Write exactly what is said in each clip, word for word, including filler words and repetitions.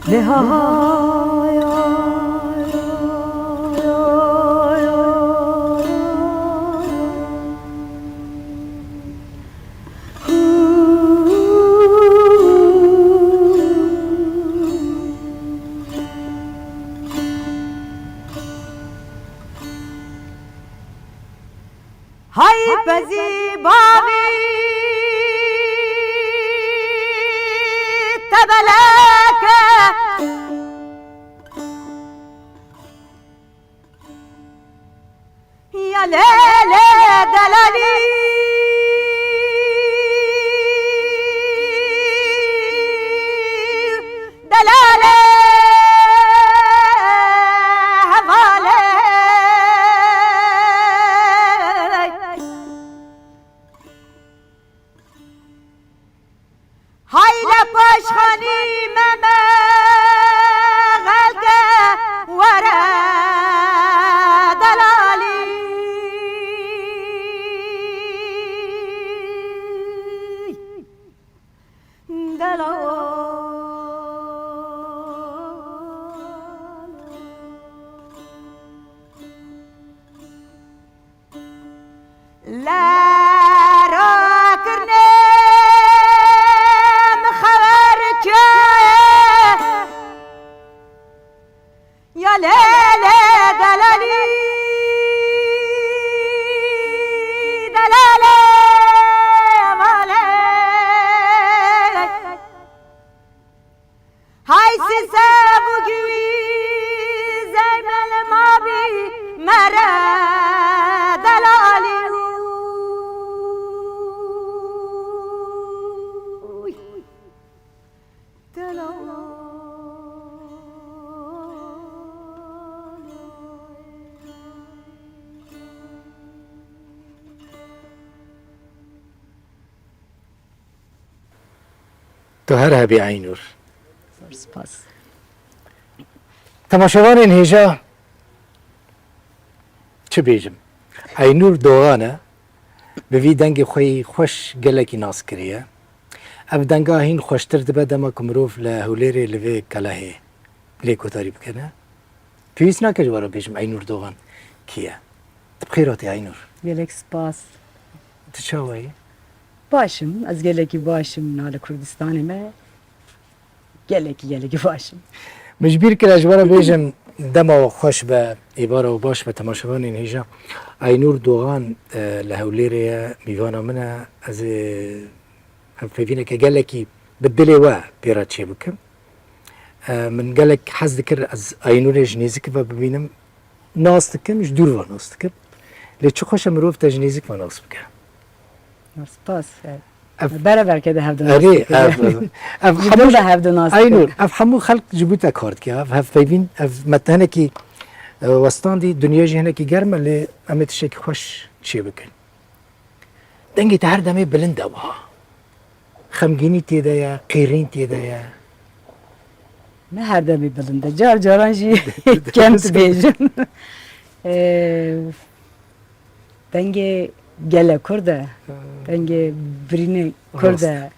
Nihaya. Hay pezî bavî tebeleke. Ya lê lê delalî, delalê hevalê. Hay le paşxanî me me xelke were delalî. Delal. Lera kirine min xeber çi? Ya lê lê delalî, delalê hevalê. Hay sise bû güvî zeymel mabî mere delalî. Uy. Delal. Tu her hebî Eynûr. Zor spas. Temaşevanên hêja, çi bêjim? Eynûr Dogan e, bi vî dengê xwe yî xweş gelekî nas kiriye. Ev denga hîn xweştir dibe dema ku mirov li Hewlêrê li vê kelehê lê guhdarî bikene. Pêwîst nake ji we re bêjim Eynûr Dogan kî ye. Tu bi xêr hatî Eynûr. Gelek spas. Tu çawa yî? Baş im, ez gelekî baş im, niha li Kurdistanê me gelekî, gelekî baş im. Min ji bîr kir ez ji we re bêjim dema we xweş be, êvara we baş be temaşevanên hêja. Eynûr Dogan, e, li Hewlêrê ye, mîvana min e. Ez ê hevpeyvîneke gelekî bi dilê we pê re çêbikim. E, min gelek hez dikir ez Eynûrê ji nêzîk ve bibînim. Nas dikim, ji dûr ve nas dikim. Lê çi xweş e mirov te ji nêzîk ve nas bike. Spas. Ev Bereverke de hevdu nas Erê, dikim. ev, ev, ev Ji hemû dûr de hevdu nas dikim. Eynûr, ev hemû xelk ji bo te kar dike. Ev hevpeyvîn, ev me te hinekî, e, westandî, dinya jî hinekî germ e, lê em ê tiştekî xweş çêbikin. Dengê te her demê bilind e wiha. Xemgînî tê de ye, qîrîn tê de ye. Ne her demê bilind e. Car caran jî kem dibêjim. Ee, dengê gele Kurd e. Ha. Dengê birînê Kurd Rast. e.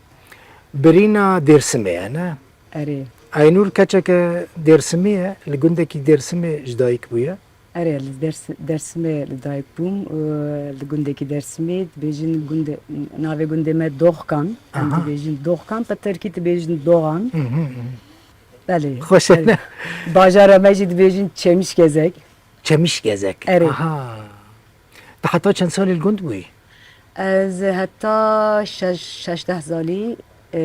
Birîna Dêrsimê ye, ne? Erê. Aynur keçeke Dêrsimî ye, li gundekî Dêrsimê ji dayik bûye. Erê, li Ders-, Dersimê li dayik bûm. Û li gundekî Dersimê dibêjin gunde-, navê gundê me Doxkan. Em Aha. dibêjin Doxkan, bi tirkî dibêjin Doğan. Hı hı hı. Belê. Xweş e, Erê. ne? Bajara me jî dibêjin Çemişgezek. Çemişgezek. Erê. Aha. Tu heta çend salî li gund bûyî? Ez heta şeş, şeş deh salî, e,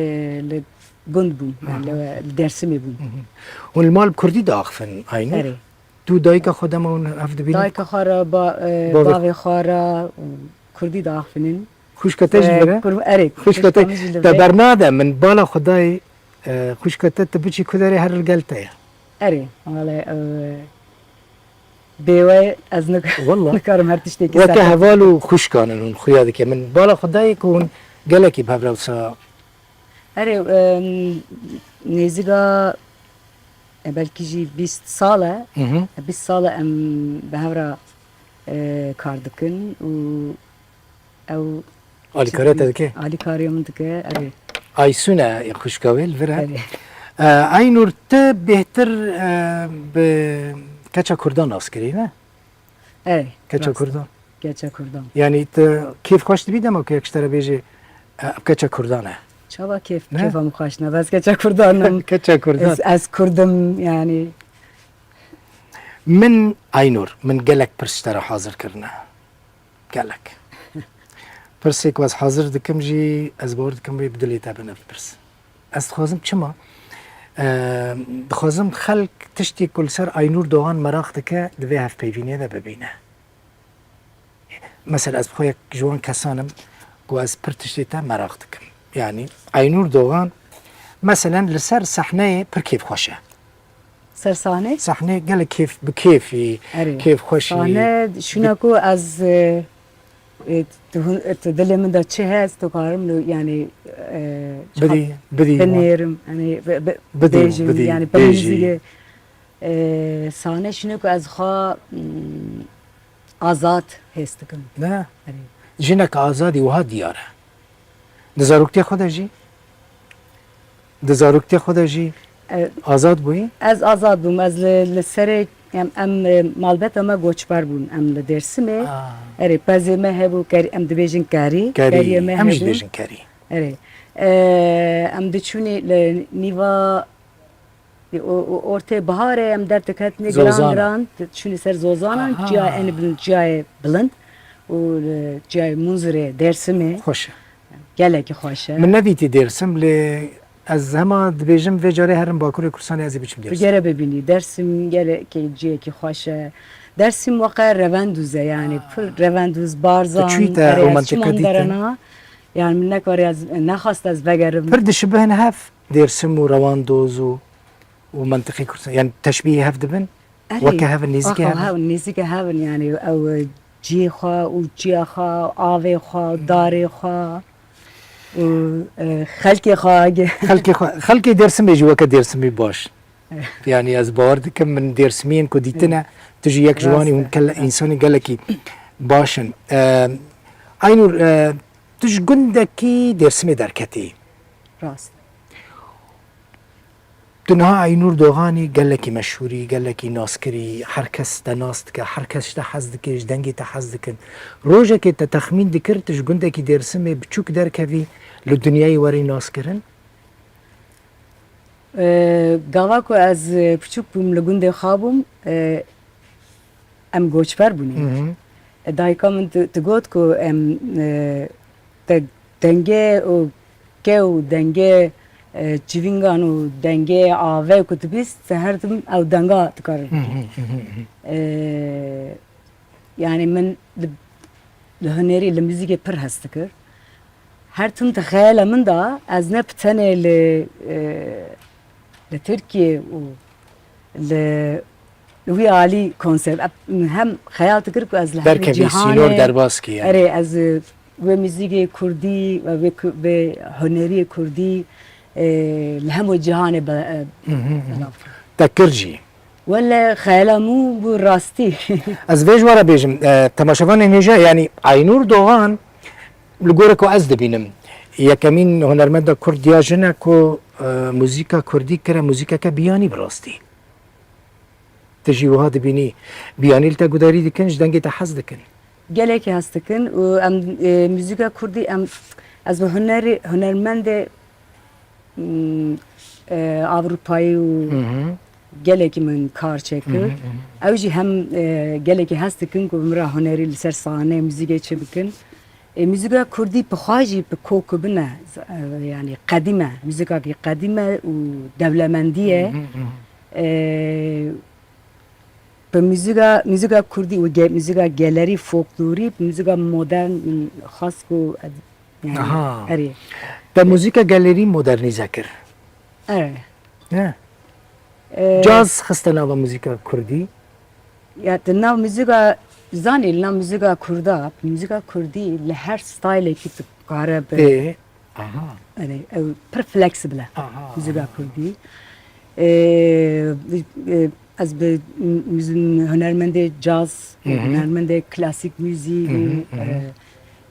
li gund bûm. Yani Aha. li, li Dersimê bûm. Hı hı. Hûn li mal bi kurdî diaxifin, Aynur? Erê. Tu dayika xwe dema hûn hev dibînin? Dayika xwe re, ba-, e, Bavê bavê xwe re, e, kurdî diaxifinin. Xwişka te jî E, li vir e? kur-, erê, Xwişka xwişka te, min jî li te vir e. bernade min bala xwe dayê, e, xwişka te tu biçî ku derê her li gel te ye. Erê, wele, e, bê we ez nik-, Walla. nikarim her tiştekî Weke serxwe heval û xwişkan in hûn xuya dike. Min bala xwe dayê ku hûn gelekî bi hev re wisa Erê, em, nêzîka, e, belkî jî bîst sal e. Hı hı. E, bîst sal e em bi hev re, e, kar dikin û ew Alîkariya te dike? Alîkariya min dike, erê. Aysun e, xwişka wê li vir e. Erê. E, Aynur, tu bêhtir, e, bi keça Kurdan nas kirî, ne? Ey, Keça rast. Kurdan. Keça Kurdan. Yanî tu kêf xweş dibî dema ku yek ji te re bêjê, e, ev keça Kurdan e. Çawa kêf, Ne? kêfa min xweş ne, bes keça Kurdan im. Keça Kurdan. Ez, ez Kurd im, yanî. Min, Aynur, min gelek pirs ji te re hazir kirine. Gelek. Pirsê ku ez hazir dikim jî, ez bawer dikim wê bi dilê te bin ev pirs. Ez dixwazim çima? Eee, dixwazim xelk tiştê ku li ser Aynur Doğan meraq dike, di vê hevpeyvînê de bibîne. Mesela ez bi xwe yek ji wan kesan im ku ez pir tiştê te meraq dikim. Yanî Aynur Doğan, meselen, li ser sehneyê pir kêfxweş e. Ser sahnê? Sahnê gelek kêf, bi kêfî, Erê. kêfxweşî. Sahne, şuna ku ez, e, e, tu hun-, e, tu dilê min de çi hest, tu karim li, yanî, e, Bidî, bidî wan. binêrim, yanî, bi, bi, Bidî, bêjim, bidî, yanî, bêjî. bimîzî, e, sahne şuna ku ez xwe, mm, azad hêz dikim. Ne? Erê. Jinek azadî wiha diyar e. Di zaroktiya xwe de jî? Di zaroktiya xwe de jî E, azad bûyî? Ez azad bûm. Ez li, li serê, em, em, e, malbeta me goçber bûn. Em li Dêrsimê. Ah. Erê, pezê me hebû, kerî, em dibêjin kerî. Kerî. Keriyê me Em jî hebû. dibêjin kerî. Erê. E, em diçûnî li nîva, o, o, ortê biharê em derdiketinê giran Zozana. giran, diçûnî ser Zozanan, Aha. çiya en bilind, çiyayê bilind û li çiyayê Munzurê, Dêrsimê. Xweş e. Gelekî xweş e. Min nedîtî Dêrsim, lê ez hema dibêjim vê carê herim Bakurê Kurdistanê ez ê biçim Tu Dêrsim. gere bibînî. Dêrsim gelekî ciyekî xweş e. Dêrsim weqe Revendûz e, yanî Ah. pir Revendûz, Barzan, Tu çûyî te erê, ew ez çûm mentiqe dîtin? derena. Yanî min nekarî ez, nexwast ez vegerim. Pir dişibihin hev Dêrsim û Rewandoz û, û mentiqê Kurdistan, yanî teşbîhê hev dibin? Erê. Weke hev in, nêzîkê Axa hev in? hev in, nêzîkê hev in, yanî ew, e, cihê xwe û çiya xwe, avê xwe, Hmm. darê xwe û, e, xelkê xwe. Xelkê xwe, xelkê Dêrsimê jî weke Dêrsimî baş. Yanî ez bawer dikim min Dêrsimiyên ku dîtine, Evet. tu jî yek ji Rast wanî e, hûn kele-, rast. însanê gelekî baş in. E, Aynur, e, tu ji gundekî Dêrsimê derketî. Rast. Tu niha Aynur Doğanî gelekî meşhûrî, gelekî naskirî, her kes te nas dike, her kes ji te hez dike, ji dengê te hez dikin. Rojekê te texmîn dikir, tu ji gundekî Dêrsimê biçûk derkevî, li dinyayê werî naskirin? E, gava ku ez, e, piçûk bûm, li gundê xwe bûm, e, em goçber bûne. Hı hı. E, dayika min di-, digot ku em, e, te dengê û ke û dengê, e, civîngan û dengê avê ku dibîst, te her tim ew denga dikar. Hı hı, hı hı, hı. E, yanî min li, li hunerî, li muzîkê pir hez dikir. Her tim di xeyala min de ez ne bi tenê li, e, li Tirkiye û li, li wî alî konser, eb-, hem xeyal dikir ku ez li hemî Derkevî, cîhanê, sînor derbas kî, yani. Erê, ez, e, wê muzîkê kurdî, wê ku-, wê huneriyê kurdî, e, li hemû cîhanê be-, e, Hı hı hı. belav. Te kir jî. Wele xeyala min bû rastî. Ez vê ji we re bêjim, e, temaşevanên hêja, yanî Aynur Doğan, li gorî ku ez dibînim, yekemîn hunermenda kurd ya jin e ku, e, muzîka kurdî kire muzîkeke biyanî bi rastî. Tu jî wiha dibînî, biyanî li te gudarî dikin, ji dengê te hez dikin. Gelekî hez dikin û em, e, muzîka kurdî em, ez bi hunerî, hunermendê, m, e, Avrupayî û Hı hı. gelekî min kar çêkir. Hı hı, hı hı. Ew jî hem, e, gelekî hez dikin ku min re hunerî li ser sahneyê muzîkê çi bikin. E, muzîka kurdî bi xwe jî bi kokibin e, z-, e, yanî qedîm e. Muzîkakî qedîm e û dewlemendî ye. Hı hı, hı hı. E, Bi muzîka, muzîka kurdî û ge-, muzîka gelerî folklorî, bi muzîka modern, xas ku, yani, Aha. erê. Te muzîka gelerî modernîze kir. Erê. Ne? Ee, Caz xiste nava muzîka kurdî. Ya, di nav muzîka, zanî, li nav muzîka kurda, muzîka kurdî li her stylekî tu kare bi. Ê. Aha. Erê, ew pir flexible e. Aha, Muzîka aha. kurdî. Ee, e, ez bi muz-, hunermendê caz, Hı hı. hunermendê klasîk muzîk, Hı hı, hı hı.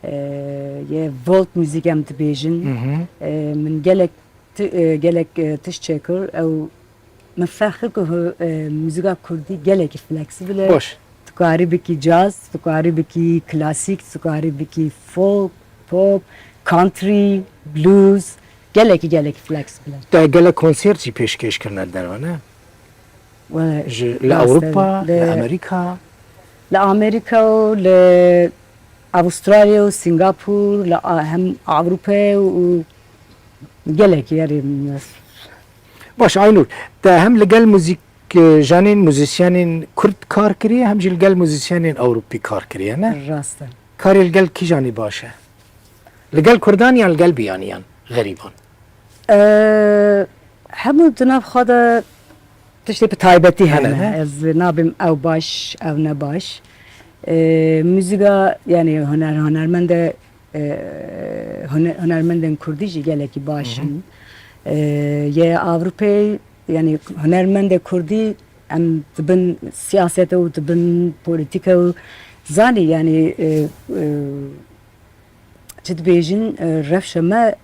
e, e, yê volt muzîk em dibêjin. Hı hı. E, min gelek Ti-, e, gelek, e, tişt çêkir, ew min ferq kir ku hu-, e, muzîka kurdî gelekî flexible. Baş. Tu karî bikî caz, tu karî bikî klasîk, tu karî bikî folk, pop, country, blues. Gelekî, gelekî flexible. Te gelek konser jî pêşkêş kirine derve, ne? We Ji li Ewropa, li Amerîka. Li Amerîka û li Avustralya û Singapur, li a-, hem Ewropayê û gelekî yerê. Baş, Aynur, te hem li gel muzîkjanên, muzîsyenên kurd kar kiriye, hem jî li gel muzîsyenên ewropî kar kiriye, ne? Rast e. Karê li gel kîjanî baş e? Li gel kurdan yan li gel biyaniyan, xerîban? E, hemû di nav xwe de tiştê bi taybetî hene. Hene, ne? Ez nabêm ew baş, ew ne baş. E, muzîka, yani huner, hunermende, e, hune-, hunermendên kurdî jî gelekî baş in. E, yê Ewropê, yani hunermendê kurdî em dibin siyasete û dibin polîtîke û zanî, yani, e, e, çi dibêjin, e, rewşa me,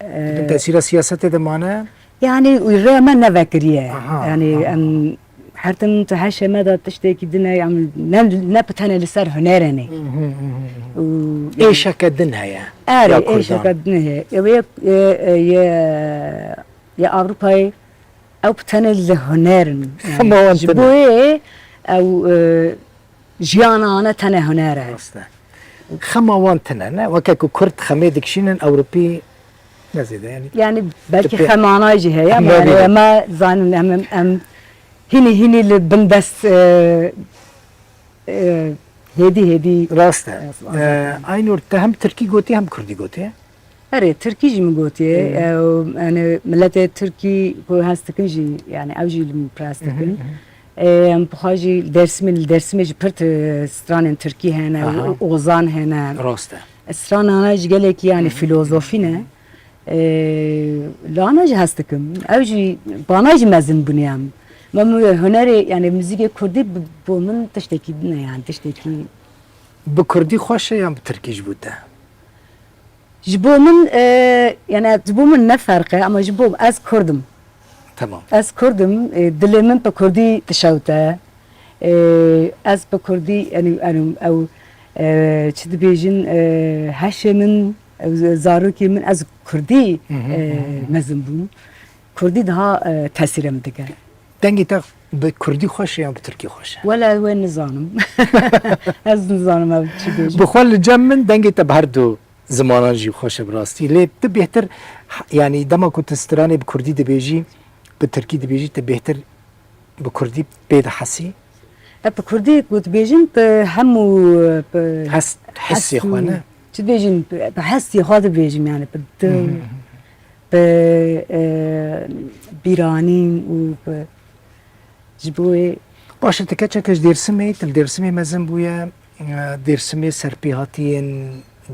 e, Di bin tesîra siyasetê de mane? Yani rêya me nevekiriye. Aha, Yani aha. Em her tim tu heşê me de tiştekî din e, em ne, ne bi tenê li ser hunerê ne. Hı hı hı hı. Û Êşeke din heye. Erê, Ya kurdan. Êşeke din heye. Ew yê, e, e, yê, yê Avrupayê ew bi tenê li huner in. Yani, Xema wan ji tune. Bo yê ew, e, jiyana ane tenê huner e. Rast e. Xema wan tune, ne? Weke ku kurd xemê dikişînin, Ewropî ne zêde, yani. Yani belkî Tipe- xemana jî heye, ama Nabîne. Yani em zanin em, em, em hînî hînî li bin dest, e, e, hêdî hêdî. Rast e. Rast, Ee, Aynur, te hem tirkî gotî hem kurdî gotî. Erê, tirkî jî min gotiye. Ew, yani miletê tirkî ku hest dikin jî, yani ew jî li min piras dikin. E, em bi xwe jî Dêrsimê, li Dêrsimê jî pir ti-, stranên tirkî hene, Aha. ozan hene. Rast e. Stranana jî gelekî yani filozofî ne. E, li ana jî hez dikim. Ew jî bana jî mezin bûne em. Me mu-, hunerê yani muzîkê kurdî bi-, bo min tiştekî din e yani tiştekî. Bi kurdî xweş e yan bi tirkî ji bo te? Ji bo min, e, yani ji bo min ne ferq e ama ji bo ez kurd im. Tamam. Ez kurd im, e, dilê min bi kurdî dişewte. E, ez bi kurdî, yani, yani ew, e, çi dibêjin, e, heşê min, ew zarokê min, ez kurdî, e, mezin bûm. Kurdî daha, e, tesîrê min dike. Dengê te bi kurdî xweş e yan bi tirkî xweş e? Wela wê nizanim. Ez nizanim ew çi bêjim. Bi xwe li cem min dengê te bi her du zimanan jî xweş e bi rastî. Lê tu bêhtir, yani dema ku tu stranê bi kurdî dibêjî, bi tirkî dibêjî, tu bêhtir bi kurdî pê dihesî? E, bi kurdî ku dibêjin, bi hemû, bi Hes, hissê xwe ne? Çi dibêjin, bi, bi hestê xwe dibêjim, yani bi dil, bi, e, bîranîn û bi, ji bo wê. Baş e, tu keçeke ji Dêrsimê, tu li Dêrsimê mezin bûye, e, Dêrsimê serpêhatiyên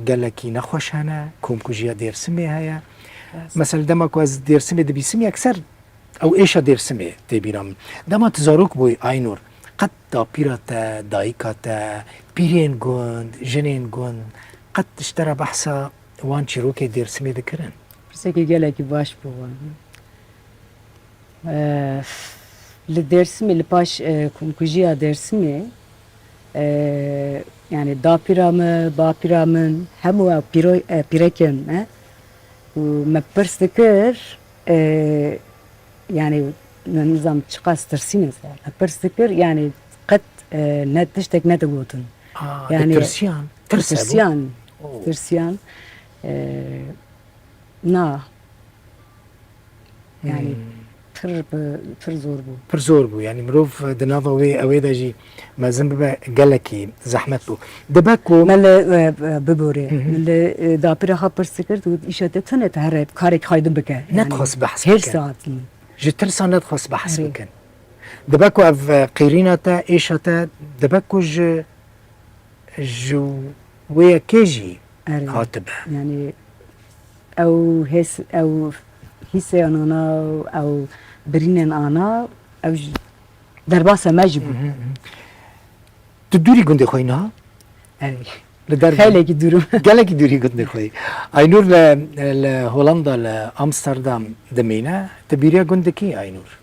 gelekî nexweş hene, komkujiya Dêrsimê heye. Mesela dema ku ez Dêrsimê dibîsim, yekser ew êşa Dêrsimê tê bîra min. Dema tu zarok bûyî Aynur, qet dapîra te, dayika te, pîrên gund, jinên gund, qet ji te re behsa wan çîrokê Dêrsimê dikirin? Pirsekê gelekî baş bû wan. Eee, li Dêrsimê, li paş, eee, komkujiya Dêrsimê, eee, yani dapîra min, bapîra min, hemû ew pîro-, eee, pîrekên me û me pirs dikir, eee, yani me nizam çiqas tirsîne ser. Me pirs dikir, yani qet, eee, ne tiştek nedigotin. Aa, Yani tirsiyan. Tirs hebû. Tirsiyan. Oo. Tirsiyan. Eee, na. Yani pir, pir zor bû. Pir zor bû. Yani mirov di nava wê ewê de jî mezin bibe gelekî zehmet bû. Dibe ku Me li, e, e, biborê. Min li, e, dapîra xwe pirs dikir, got, îşa te tune, tu here karek xaydin bike. Yani Nedixwest behs her bike. Saet min. Ji tirsa nedixwest behs Erê. bikin. Dibe ku ev, e, qîrîna te, êşa te, dibe ku ji, ji wê yekê jî Erê. hatibe. Yani ew hês, ew hîsê ana, ew birînên ana, ew ji derbasa me jî bû. Tu dûrî gundê xwe yî niha? Erê. Li derve. Xeylekî dûr im. Gelekî dûrî gundê xwe yî. Aynur li, li Holanda, li Amsterdam dimîne. Tu bîriya gund dikî, Aynur?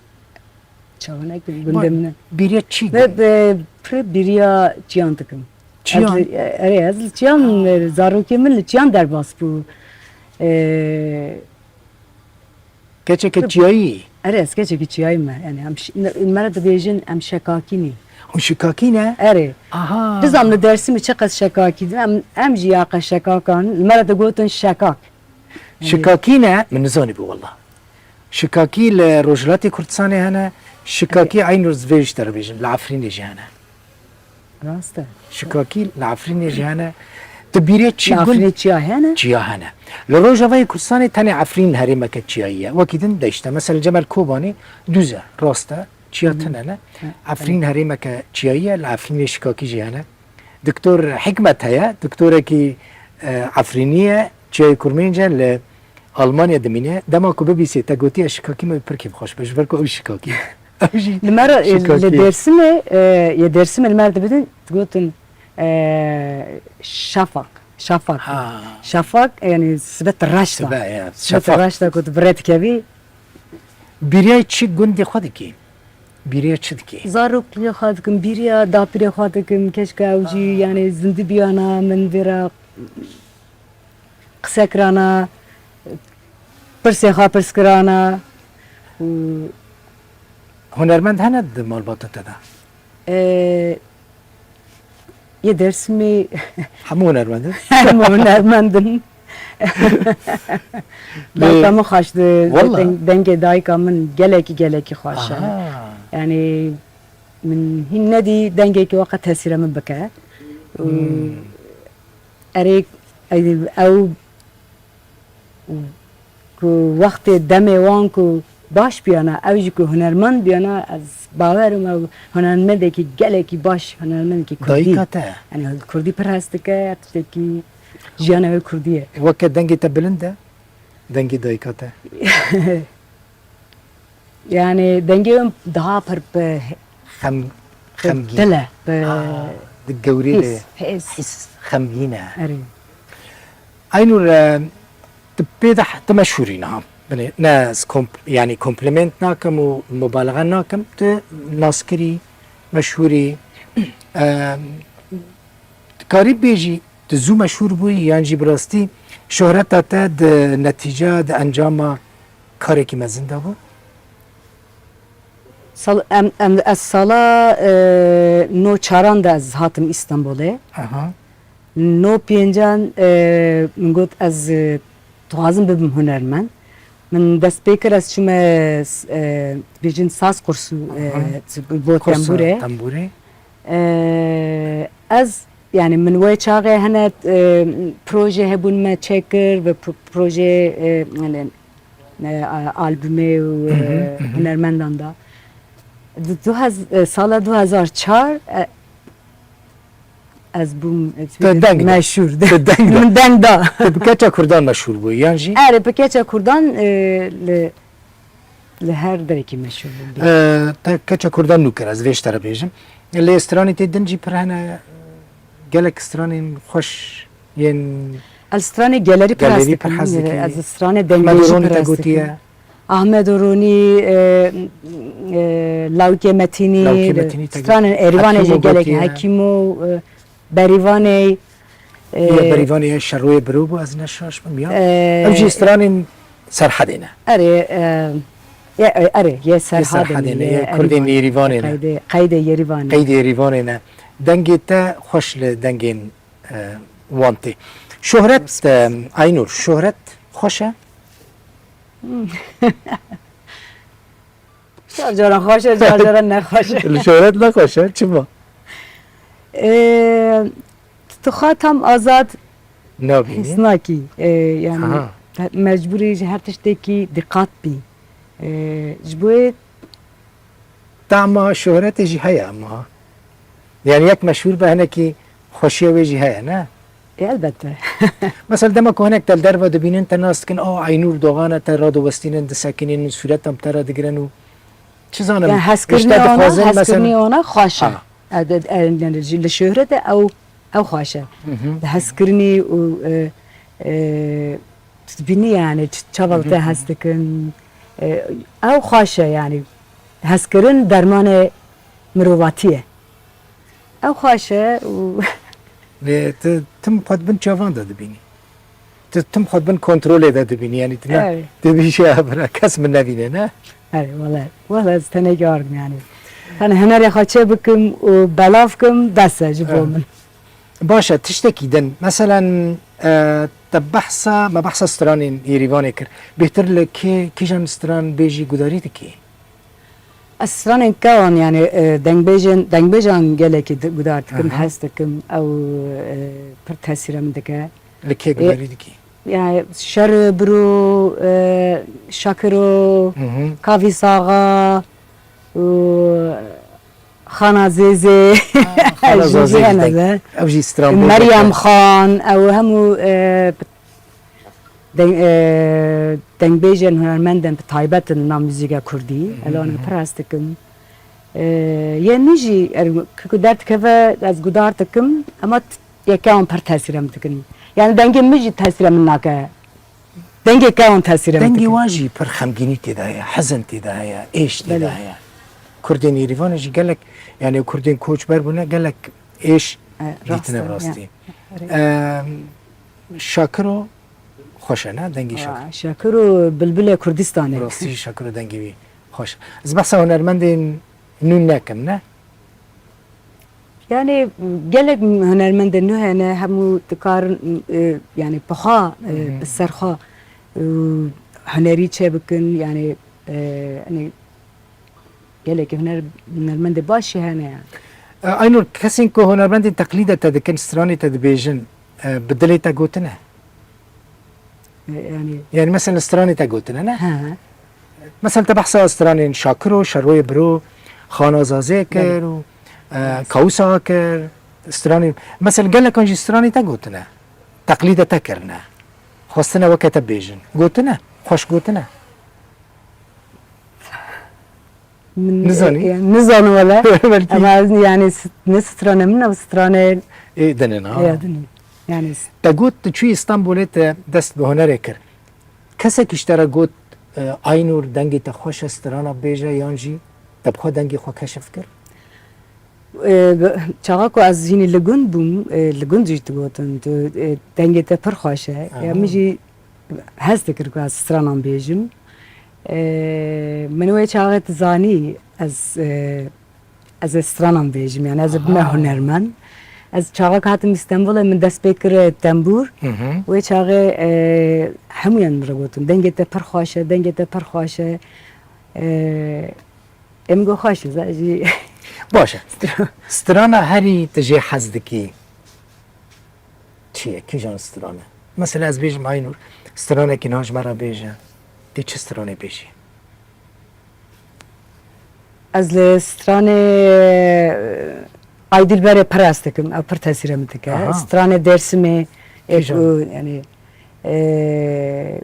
Çawa nekim, gundê min e. Bîriya çi? Ve, ve, pir bîriya çiyan dikim. Çiyan? Ez li, erê, ez li çiyan, e, zarokê min li çiyan derbas bû. E, Keçeke çiyayî? Erê, ez keçekî çiyayî me. Yani em ş-, me re dibêjin em şekakî nî. Hûn şikakî ne? Erê. Aha. Nizam li Dêrsimê çiqas şekakî din. Em, em jî ya qe şekakan. Li me re digotin şekak. Yani Şikakî ne? Min nizanîbû wela. Şikakî li Rojhilatê Kurdistanê hene. Şikakî Aynur, ez vê ji te re bêjim. Li Efrînê jî hene. Rast e. Şikakî li Efrînê jî hene. Tu bîrê çi Li gund Efrînê çiya hene? Çiya hene. Li Rojavayê Kurdistanê tenê Efrîn herêmeke çiyayî ye. Wekî din de işte. Mesela Cemel Kobanê dûz e, rast e. Çiya tune ne. Hı. Efrîn herêmeke çiyayî ye. Li Efrînê şikakî jî hene. Doktor Hikmet heye. Doktorekî, e, Efrînî ye. Çiyayê Kurmênc e. Li Almanya dimîne. Dema ku bibîsê te gotiye şikakî me pir kêfxweş be. Ji ber ku ew şikakî ye. Ew jî Li me re, e, şikakî li ye. Dêrsimê, e, yê Dêrsimê li me re dibidin, digotin, e, şafak, şafak. Ha. Şafak, yani sibet reşta. Sibe, ya, Sibet şafak. Reşta ku tu bi rê dikevî. Bîriya çi gundê xwe dikî? Bîriya çi dikî? Zarokê xwe dikim, bîriya dapirê xwe dikim, keşke ew jî, Ha. yani zindî biyana, min vê re qise kirana, pirsê xwe pirs kirana û Hunermend hene di malbata te de? Ê, yê Dêrsimê Hemû hunermend in? Hemû hunermend in. Lê Dayika min xweş di, Walla? deng-, dengê dayika min gelekî, gelekî xweş e. Aha. Yani min hîn nedî dengekî weke tesîra min bike. Û Hmm. erê, ew, ew ku wextê demê wan ku baş biyana, ew jî ku hunermend biyana, ez bawer im ew hunermendekî gelekî baş, hunermendekî kurdî. Dayika te? Yani kurdî pir hez dike, tiştekî jiyana wê kurdî ye. Weke dengê te bilind e? Dengê dayika te? Yani dengê wê daha pir bi Xem-, bi xemgîn. Dil e, bi Aa, di gewrê de his, his. His, xemgîn e. Erê. Aynur, e, tu pê de tu meşhûrî niha. Binê, ne ez komp-, yani kompliment nakim û mubalaxe nakim. Tu naskirî, meşhûrî. E, dikarî bêjî, tu zû meşhûr bûyî yan jî bi rastî şohreta te di netîca, di encama karekî mezin de bû? Sal-, em, em, ez sala, e, no çaran de ez hatim Îstanbulê. Aha. No pêncan, e, min got ez, e, dixwazim bibim hunermend. Min dest pê kir, ez çûme, e, bêjin saz kursû, e, Aha. bo Kursa tembûrê. Tembûrê. E, ez, yani min wê çaxê hene, e, proje hebûn me çêkir ve pro-, proje, e, yani, e, a-, albumê û, Hı hı, e, hı hı. hunermendan da. Du-, du hez-, e, sala du hezar çar, e, ez bûm, e, Te deng da. Meşhûr. Te deng da. Min deng da. Te bi keça Kurdan meşhûr bû, yan jî? Erê, bi keça Kurdan, e, li, li her derekî meşhûr bûm. E, te keça Kurdan nû kir, ez vê ji te re bêjim. Lê stranê tê din jî pir hene, gelek stranên xweş yên Ez stranê gelerî pir hez Gelerî dikim. Pir hez dikî. Ez stranê Ehmed dengê jî Oronî pir te hez gotiye. Dikim. Ahmed Oronî, e, e, Lawikê Metînî, Lawikê Metînî te stranên Erîvanê jî Hekîmo gelek gotiye. Hekîmo, e, Berîvanê, e, Yê Berîvanê ye Şeroyê Biro bû, ez ne şaş bim ya. E, Ew jî stranên Serhedê ne. Erê, e, ye, e, erê, yê Serhedê ne, Serhedê ne, yê yê Kurdên Erîvanê, Nêrîvanê ne. Qeydê, qeydê Yerîvanê. Qeydê Yerîvanê ne. Dengê te xweş li dengên e, wan tê. Şohret, e, Aynur, şohret xweş e? Car caran xweş e, car caran nexweş e. Şohret nexweş e, çima? E, tu xwe tam azad Nabînî? His nakî. E, yani Aha. Mecbûrî ji her tiştekî diqat bî. E, ji bo yê Tama şohretê jî heye ama. Yani yek meşhûr be, hinekî xweşiya wê jî heye, ne? Elbette. Mesela dema ku hinek te li derve dibînin, te nas dikin, "A, Aynur Doğan e", te radiwestînin, disekinînin, sûretan bi te re digirin û çi zanim, Yani hezkirinê wana, hezkirinê wana xweş e. Ha. E, de, e, yani ji, li şohret e ew Ew xweş e. Hı hı. Di hezkirinî û, e, e, tu dibînî yani ç-, çawa li te hez dikin. E, ew xweş e yani. Hezkirin dermanê mirovatî ye. Ew xweş e û Lê tu tim xwe di bin çavan de dibînî. Tu tim xwe di bin kontrolê de dibînî. Yani tu ne, Evet. tu dibî şey bira kes min nevîne ne? Erê, wele, wele ez tenê yardim yani. Tenê hunerê xwe çê bikim û belav kim, bes e ji bo Evet. min. Baş e, tiştekî din. Meselen, e, te behsa, me behsa stranên Yêrîvanê kir. Bêhtir li kê, kîjan stran bêjî gudarî dikî? Ez stranên kewan, yani, e, dengbêjên, dengbêjan gelekî di-, guhdar dikim, Aha. hez dikim. Ew, e, pir tesîre min dike. Li kê E, gudarî dikî? Yani, Şer Biro, e, Şakiro, Hı hı. Kavî Saxa, û Xana Zêzê. Ha, Xana Zêzê jî hene jî deng. De. Ew jî stran bêje Meryem ke. Xan, ew hemû, e, deng-, e, dengbêjên hunermendên bi taybet in na muzîka kurdî. Hı hı, Elan hı hı. pir hez dikim. E, yê min jî, er, ku derdikeve ez guhdar dikim, ema t-, yê kewan pir tesîre min dikin. Yani dengê min jî tesîre min nake. Dengê kewan tesîre min Dengê dikin. wan jî pir xemgînî tê de heye, hezin tê de heye, êş tê de Belê. heye. Kurdên Yêrîvanê jî gelek, yani Kurdên koçber bûne, gelek êş E, rast dîtine e, bi rastî. ya. Erê. Em, Şakiro xweş e, ne? Dengê Şakiro. Aa, Şakiro bilbilê Kurdistanê. Bi rastî Şakiro dengê wî xweş e. Ez behsa hunermendên nû nekim, ne? Yani gelek hunermendên nû hene, hemû dikarin, e, yani bi xwe, e, Hı hı. bi ser xwe, e, hunerî çêbikin, yani, e, hani gelekî huner-, hunermendê baş jî hene yani. E, Aynur, kesên ku hunermendên teqlîde te dikin, stranê te dibêjin, e, bi dilê te gotine? E, yani Yani mesela stranê te gotine, ne? He. Mesela te behsa stranên Şakiro, Şeroyê Biro, Xana Zazê kir Belê. û, e, Kawusa kir, stranên, mesela gelekan jî stranê te gotine. Teqlîde te kirine. Xwestine weke te bêjin. Gotine. Xweş gotine. Min, Nizanî? e, nizan wele. Belkî. Ama ez yani s-, ne strane min, ev strane Ê, dinin, ha. Ya, dinin. Yani s- Te got, tu çûyî Stenbolê, te dest bi hunerê kir. Kesekî ji te re got, e, Aynur, dengê te xweş e, strana bêje, yan jî te bi xwe dengê xwe keşif kir? E, bi-, çaxa ku ez hînî li gund bûm, e, li gund jî digotin, tu, e, dengê te pir xweş e. Aha. Ya min jî hez dikir ku ez stranan bêjim. E, min wê çaxê dizanî ez, e, ez ê stranan bêjim, yani ez ê bime Aha. hunermend. Ez çaxek hatim Stenbolê, min dest pê kir tembûr. Hı hı. Wê çaxê, e, hemûyan min re gotin, dengê te pir xweş e, dengê te pir xweş e. E, em got xweş e, ez jî Baş e. Strana herî tu jê hez dikî çi ye? Kîjan strane? Mesela ez bêjim Aynur, stranekî niha ji me re bêje. Tê çi stranê bêjî? Ez li stranê, e, Aydilberê pir hez dikim, ew pir tesîre min dike. Aha. Stranê Dêrsimê, e, Kîjan? ku, yani, e,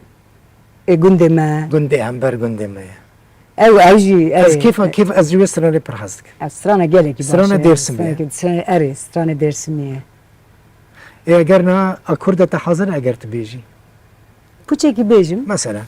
ê gundê me. Gundê, hember gundê me ye. Ew, ew jî, Ez erê. kêfa kêf, ez ji wê stranê pir hez dikim. Ev strana gelekî baş Strana e. Dêrsimê ye. Stranekî, stra-, erê, stranê Dêrsimê ye. Ê, eger na akorda te hazir e, eger tu bêjî? Kuçekî bêjim. Mesela.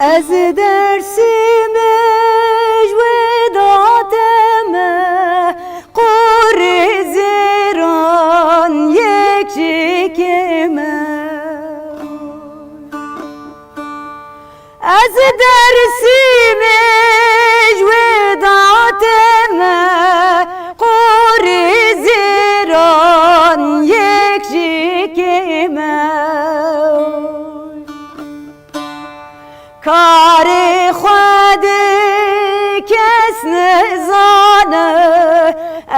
Ez Dêrsimê ji wê date me, qorê zêran yek ji kêm e. Ez Dêrsimê ji wê date me, qorê zêran yek ji kêm e. Karê Xwedê kes nizane,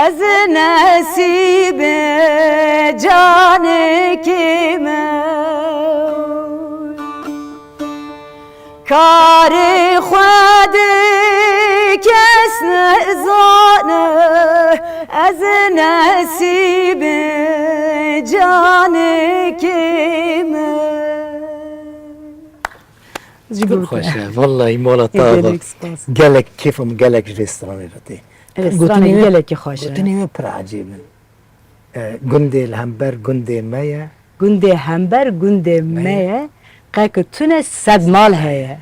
ez nesîbê canê kêm e. Karê Xwedê kes nezane, ez nesîbê canekê me. Pir xweş e, vallahi mala te ava. Gelek spas. Gelek kêfa min gelek ji vê stranê re tê. Evet, gotinê stranê wê, gelekî xweş e. Gotinê wê pir ecêb in. E, gundê li hember gundê me ye. Gundê hember gundê me ye. Qe ku tune sed mal heye.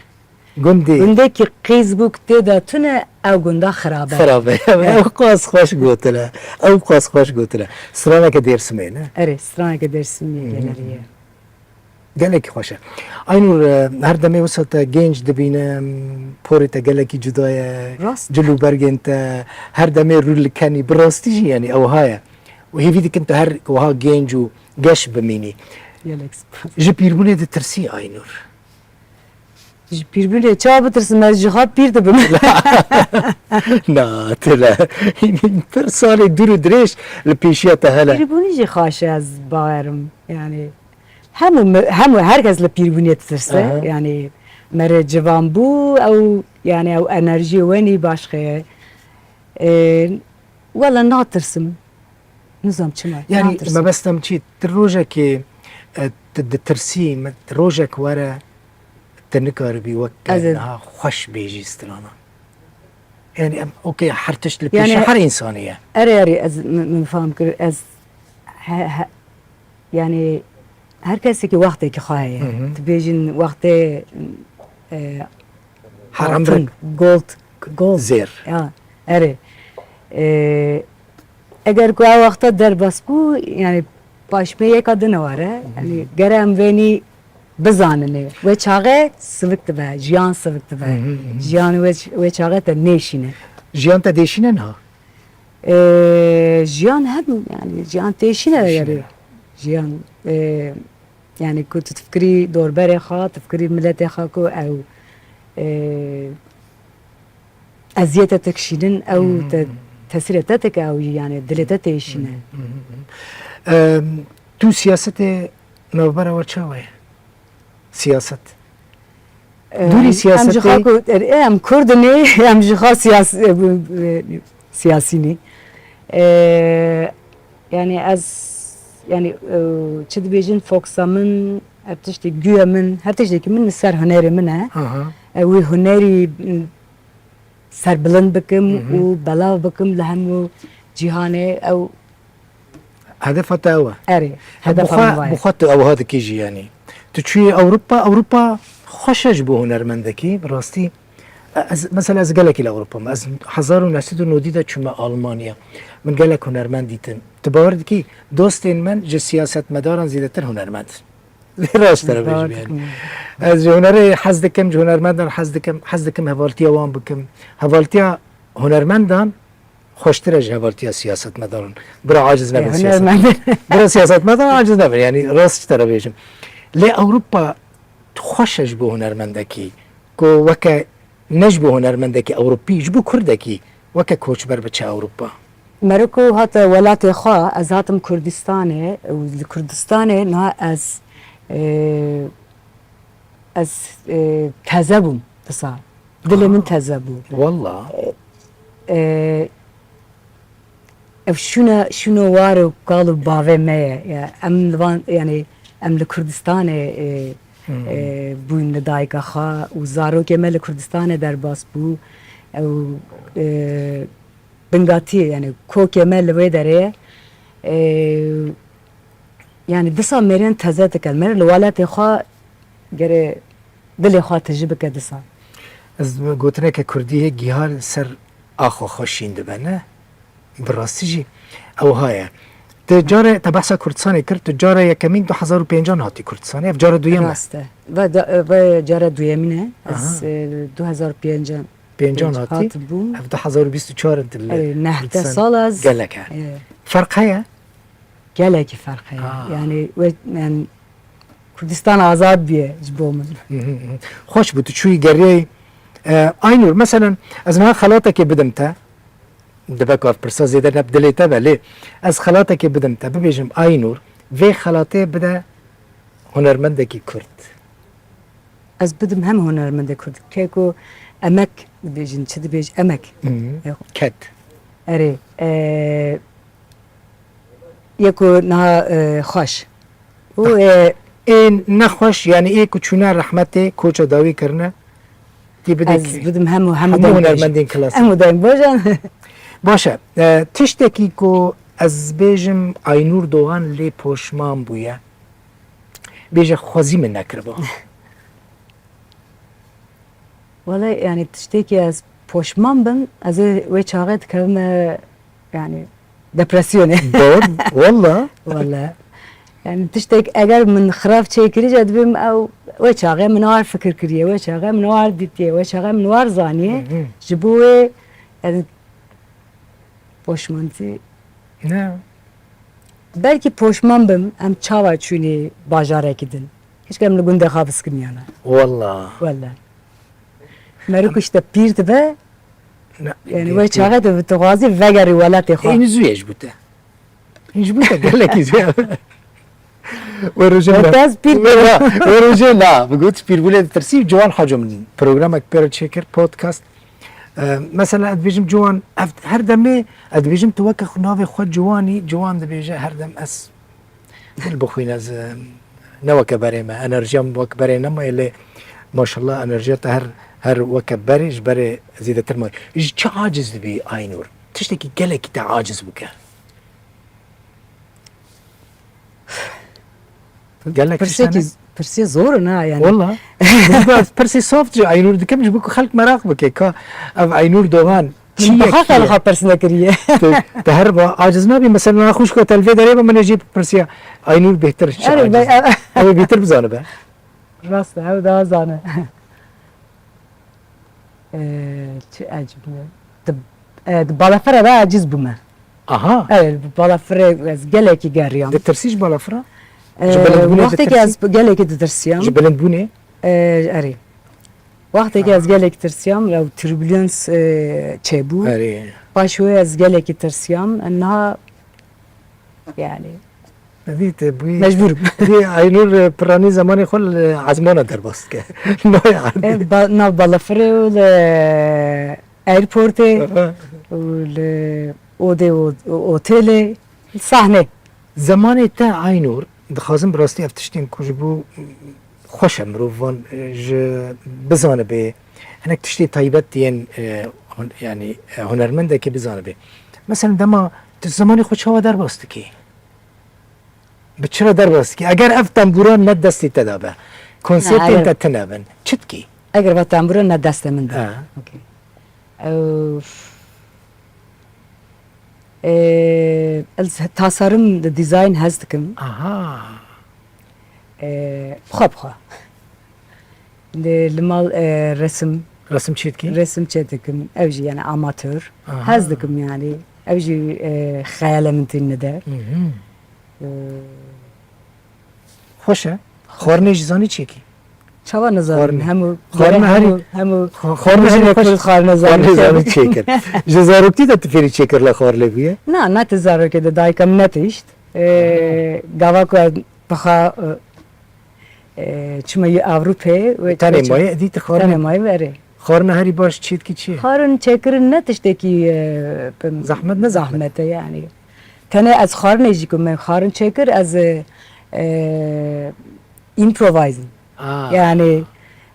Gundê. Gundekî qîz bû ku tê de tune ew gunda xirab e. Xirab e. Ew qas xweş gotine. Ew qas xweş gotine. Straneke Dêrsimê ne? Erê, straneke Dêrsimê geleriye. Gelekî xweş e. Aynur, e, her demê wisa te genç dibîne, porê te gelekî cuda ye, rast, cil û bergên te, her demê rû li kenî, bi rastî jî, yanî, ew ha ye. Û hêvî dikim tu her wiha genc û geş bimînî. Gelek spas. Ji pîrbûnê ditirsî, Aynur? Ji pîrbûnê çawa bitirsim, ez ji xwe pîr dibim. Na, tune. Pir salê dûr û dirêj li pêşiya te hene. Pîrbûnî jî xaş e, ez bawerim. Yani, Hemû mi-, hemû her kes li pîrbûnê ditirse. Aha. Yani, mere civan bû, ew, yani, ew enerjiyê wenî başqe ye. Ê, wela natirsim. Nizam çima. Yani, natirsim. Mebestem çi? Ti rojekê, e, ti ditirsî, me-, ti rojek were, ti nikaribî wek niha xweş bêjî strana. Yani, em, okey, her tişt li pêşiya her insanê ye. Erê, erê, ez, min, min fam kir, ez he, he, yani, her kesekî wextekî xwe heye. Hı hı. Dibêjin wextê, e, altın, gold, gold. Zêr. Ya, erê. E, eger ku ew wexta derbas bû, yani, paşmê yeka din were, yani, gere em vênî bizanin ê. Wê çaxê sivik dibe, jiyan sivik dibe. Hı hı, hı hı. Jiyan wê, wê çaxê te nêşîne. Jiyan te dêşîne niha? Ee, jiyan hem, yani, jiyan têşîne. Têşîne. Yani, jiyan, e, yani, ku tu tifkirî dorberê xwe, tifkirî miletê xwe ku ew, e, eziyete te kişînin, ew te, tesîrê te teke ew, yani, dilê te têşîne. Hı hı, hı hı. Em, tu siyasetê navbera we çawa ye? Siyaset. Em, dûrî em ji siyasetê xwe ku, er, em Kurd in ê, em ji xwe siyas-, e, bu, e, siyasî nî. E, yani ez, yani, e, çi dibêjin, fokusa min, ev tiştê, guya min, her tiştekî min li ser hunerê min e. Aha. E, wî hunerî, m, serbilind bikim, hı hı, û belav bikim li hemû cîhanê ew. Hedefa te ew e? Erê, hedefa min wa ye. Bi xwe tu ew ha dikî jî, yanî. Tu çûyî Ewropa, Ewropa xweş e ji bo hunermendekî, bi rastî. Ez, mesela ez gelekî li Ewropa me. Ez hezar û neh sed û nodî de çûme Almanya. Min gelek hunermend dîtin. Tu bawer dikî, dostên min ji siyasetmedaran zêdetir hunermend in. Vê raşt te re bêjim yani. Ez ji hunerê hez dikim, ji hunermendan hez dikim, hez dikim hevaltiya wan bikim. Hevaltiya hunermendan xweştir e ji hevaltiya siyasetmedaran. Bira aciz nebin siyaset. Bira siyasetmedaran aciz nebin. Yani rast ji te re bêjim. Lê Ewropa xweş e ji bo hunermendekî. Ku weke ne ji bo hunermendekî Ewropî, ji bo Kurdekî weke koçber biçe Ewropa. Mero ku hate welatê xwe, ez hatim Kurdistanê û li Kurdistanê niha ez, e, ez, e, teze bûm disa. Dilê min teze bû. Walla. E, e, Ev şûna, şûno war û kal û bavê me ye. Ya, em li van, yani, em li Kurdistanê, e, e, bûyn li dayika xwe û zarokê me li Kurdistanê derbas bû. Ew, e, bingatî, yani, kokê me li wê derê ye. E, yani, disa mêrên teze dike. Mêr li welatê xwe gere dilê xwe tijî bike disa. Ez gotineke kurdî hê giha li ser axa xwe şîn dibe, ne? Bi rastî jî ew ha ye. Te care, te behsa Kurdistanê kir, tu cara yekemîn du hezar û pêncan hatî Kurdistanê, ev cara duyem e. Rast e. Ve da, ve cara duyemîn e. Ez, aha, e, du hezar pêncan, pêncan hatî, hatibûm. Ev du hezar û bîst û çar in tu li, e, neh, Kurdistan, sal ez, gelek e. E. Ferq heye? Gelekî ferq heye. Aa. Yani, we, yani, Kurdistan azad bûye ji bo min. Hı hı, hı. Xweş bû, tu çûyî geriyayî. E, Aynur, meselen, ez niha xelatekê bidim te. Dibe ku ev pirsa zêde ne bi dilê te be, lê ez xelatekê bidim te, bibêjim, Aynur, vê xelatê bide hunermendekî Kurd. ez bidim hem hunermendê Kurd. Keko emek dibêjin, çi dibêj, emek. Hı. Eko. Ket. Erê, e, yeko niha, e, xweş. Û, e, Ê nexweş, yani ê ku çûne rehmetê, koça dawî kirine, tî bidê ez kê? Bidim hemû, hemû Hemû dayim hunermendên bêjin. klasîk. Hemû dayim bêjin. Baş e. E, tiştekî ku ez bêjim Aynûr Doğan lê poşman bûye. Bêje xwezî min nekiribo. Wele, yani tiştekî ez poşman bim, ez ê wê çaxê dikevime, yani depresyonê. Doğru. Valla. Wele. Yani tiştek eger min xirab çêkirî, ez dibêm ew wê çaxê min war fikir kiriye, wê çaxê min war dîtiye, wê çaxê min war zaniye. Hı hı. Ji bo wê, yani poşmantî. Ne. Belkî poşman bim, em çawa çûnî bajarekî din. Keşke em li gundê xwe biskimiyane. Valla. Wele. Meriku işte pîr dibe, Ne. yani wê çaxê tu dixwazî vegerî welatê xwe. Hîn zû ye ji bo te. Hîn ji bo te gelekî zû ye. We rojê Wê te ez pîr we na, we rojê na. Bi got pîrbûnê ditirsî, Ciwan Haco min programek pê re çêkir, podcast. Ee, mesela ez dibêjim Ciwan, ev her demê ez dibêjim tu weke xwe navê xwe Ciwanî, Ciwan dibêje her dem ez dil bixwîne ez, e, ne weke berê me, enerjiya min wek berê nemaye lê maşallah enerjiya te her, her weke berê ji berê zêdetir maye. Ji çi aciz dibî Aynûr? Tiştekî gelekî te aciz bike. Gelek Pirsê tiştane. Pirsê zor in ha yani. Wala. Min got, pirsê soft ji Aynûr dikim ji bo ku xelk meraq bike ka ev Aynûr Doğan çi Min ye, bixa kî ye? Xwe pirsine kiriye. Te, te her ba aciz nabî, mesela naxwe xwişka te li vê derê be, min ê jê pirsiya Aynûr bêhtir çi Erê, aciz. be- Ew ê bêhtir bizanibe. Rast e, ew daha zane. Ee, çi ecib e. Di, e, di balafira de aciz bûme. Aha. Evet, balafirê ez gelekî geriyam. Ditirsî ji balafira? Ee, Ji bilindbûnê Wextekî ditirsî? Ez gelekî ditirsiyam. Ji bilindbûnê? Ee, erê. Wextekî ez gelekî tirsiyam, ew turbulence, e, çêbû. Erê. Paş wê ez gelekî tirsiyam. Niha yani Dî te bûyî. Mecbûr im. Dî Aynûr, e, piranî zemanê xwe li ezmana derbas dike. Nayê erdê. E, ba- nav balafirê û li airportê Aha. û li odê û otelê, sahnê. Zemanê te Aynûr, dixwazim bi rastî ev tiştên ku ji bo xweş e mirov van, e, ji bizanibe, hinek tiştê taybet yên, e, hon- yanî, e, hunermendekê bizanibe. Mesela dema tu zemanê xwe çawa derbas dikî? Bi çi re derbas dikî? Eger ev tembûran ne destê te de be, konsertên eger- te tune bin, çi dikî? Eger va tembûra ne destê min de. Ha. Okey. Ew, e, ez tasarım de dizayn hez dikim. Aha. E, bixwe bixwe. Li, li mal, e, resim, Resim çê dikî? Resim çê dikim. Ev jî yani amatör. Aha. Hez dikim yani. Ev jî, e, xeyalê min tîne de. Hı hı. E, Xweş e. Xwarinê jî zanî çêkî? Çawa nizanim? Xwarinê. Hemû Xwarinê herî- hemû hemû Xwarinê herî hemû xweş. Kurd xwarinê zanî. Xwarinê zanî çêkir. Ji zaroktî de tu fêrî çêkir le xwarinê bûye? Na, ne tu zarokê de dayika min netişt. Ee, gava ku ez bixa, e, e, çima yê Ewropê ve Tenê maye, dî tu xwarinê. Tenê maye verê. Xwarinê herî baş çê dikî çi ye? Xwarin çêkirin ne tiştekî, e, pim- Zahmet ne zahmet? Zahmet e yani. Tenê ez xwarinê jî ku me xwarin çêkir ez, e, e, improvising. Aa. Yani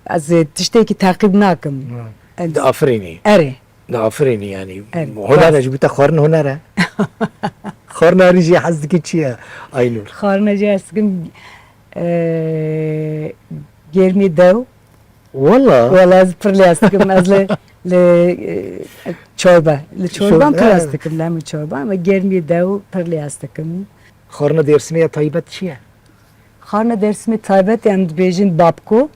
ez, e, tiştekî teqîb nakim. Hı. Ez- Di afirînî. Erê. Di afirînî yani. Evet, Huner e bas. Ji bo te xwarin huner e. Xwarin herî jî hez dikî çi ye? Aynûr. Xwarina jî ez dikim, e, germî dew. Wala. Wala ez pir lê ez dikim. Ez li, li, e, çorba. Li çorban Çorba, pir ez evet. Dikim. Lem çorba ama germî dew pir lê ez dikim. Xwarina Dêrsimê ya taybet çi ye? Xwarina Dêrsimê taybet em dibêjin babko.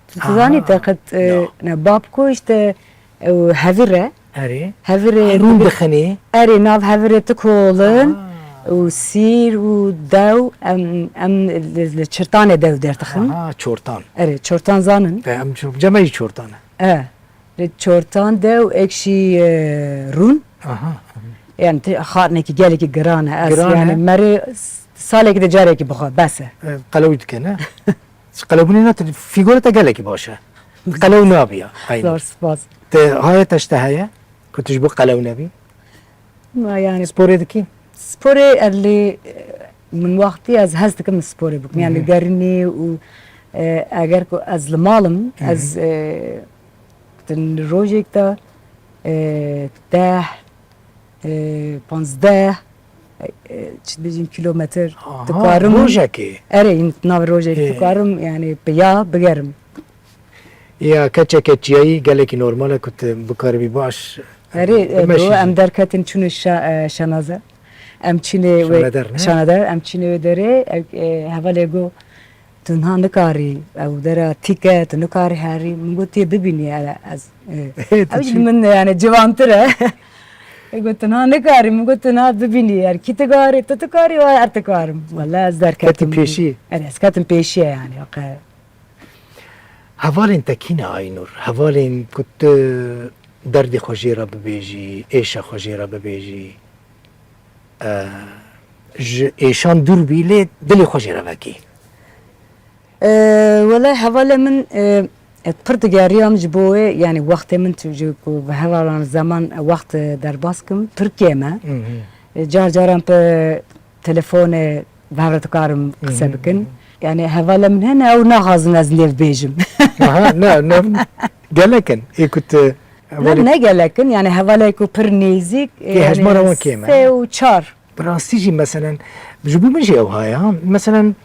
Tu zanî Aha. te qet, e, Ya. Ne, babko işte, e, hevir e. Erê. Hevir e. Rûn dixinê. Erê nav hevir e tu kolin. Aa. Û sîr û dew em, em li, li çirtanê dew derdixin. Aha, çortan. Erê, çortan zanin. Ve em çor-, cemeyî çortan e. E, li çortan dew ekşî, e, rûn. Aha. Yani te- xarinekî gelekî giran e. Ez Giran e. Yani merê s- salekî de carekî bixwe, bes e. E, qelewî dike ne? Qelewbûnê ne, tu fîgura te gelekî baş e. Qelew nabiya. Aynur. Zor spas. Te haya te ji te heye ku tu ji bo qelew nebî? Ma yani Sporê dikî? Sporê ez lê, e, min wextî ez hez dikim sporê bikim. Yani Hı hı. gerinê û, e, eger ku ez li mal im, Hı hı. ez, e, di rojek de, e, deh, e, panzdeh, e, çi dibêjin kilometr Aha, dikarim. rojekê? Erê, yîn nav rojek Ê. dikarim, yani bi ya bigerim. Ya keçeke çiyayî gelekî normal e ku tu bikaribî baş Erê, e, bimeşî do, jî. em derketin çûne şa-, e, şenaze. Em çînê wê Şaneder, ne? Şaneder, em çînê wê derê, ew, e, hevalê got, "Tu niha nikarî, ew dera tîk e, tu nikarî herî." Min got, "Tê bibînî, e, ez, e." Ê, tu Ew jî çî? min, yani, ciwantir e. E, got, "Tu niha nikarî." Min got, "Tu niha bibînî, er kî tu karî, tu tu karî, wa er tu karim." Wele ez derketim. Ketî pêşî. Erê, ez ketim pêşiye, yani, weke Hevalên te kî ne Aynur? Hevalên ku tu derdê xwe jê re bibêjî, êşa xwe jê re bibêjî, e, ji êşan dûr bî, lê dilê xwe jê re vekî? E, wele hevalê min, e, e, pir digeriyam ji bo wê, yani wextê min tu ji ku bi hevalan zeman, e, wext, e, derbas kim, pir kêm e. Hı hı. E, car caran pe telefonê bi hev re dikarim qise Hı hı. bikin. Yani hevalê min hene, ew naxwazin ez nêv bêjim. Aha, ne, ne, gelek in. Ê ku tu Ne, hevalê ne gelek in, yani hevalê ku pir nêzîk, Kê yani hejmara wan kêm e? sê û çar. Bi rastî jî meselen, ji bo min jî ew haya, ha. Meselen,